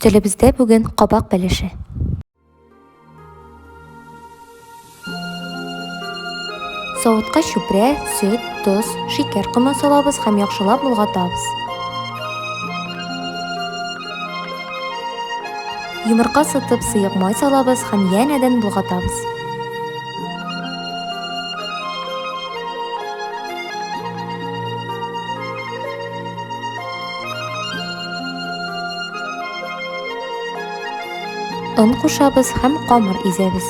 Өстәлебездә бүген кабак бәлеше. Савытка чүпрә, сөт, тоз, шикәр комы салабыз һәм яхшылап болгатабыз. Йомырка сытып, сыек май салабыз һәм янәдән болгатабыз. Он кушабыз һәм камыр изәбез.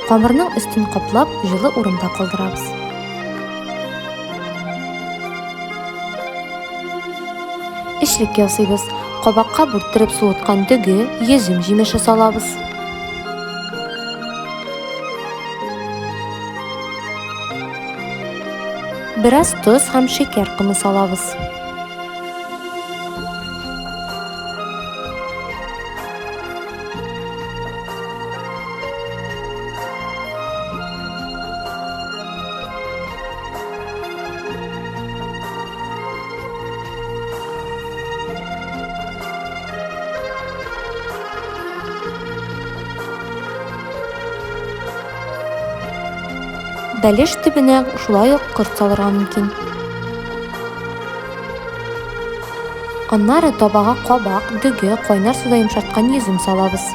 Камырның өстен каплап, җылы урында калдырабыз. Эчлек ясыйбыз. Кабакка бүрттереп суыткан дөге, йөзем җимеше салабыз. Бераз тоз һәм шикәр комы салабыз. Бәлеш төбенә шулай ук корт салырга мөмкин. Аннары табага кабак, дөге, кайнар суда йомшарткан йөзем салабыз.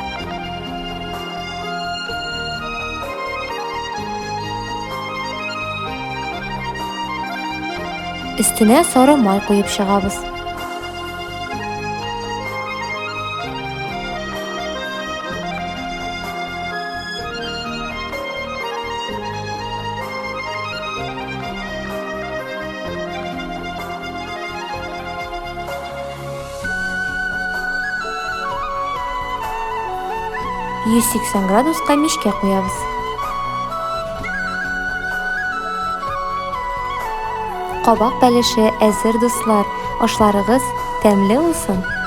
Өстенә сары май куеп чыгабыз. 180 градуска мичкә куябыз. Кабак бәлеше әзер, дуслар. Ашларыгыз тәмле булсын!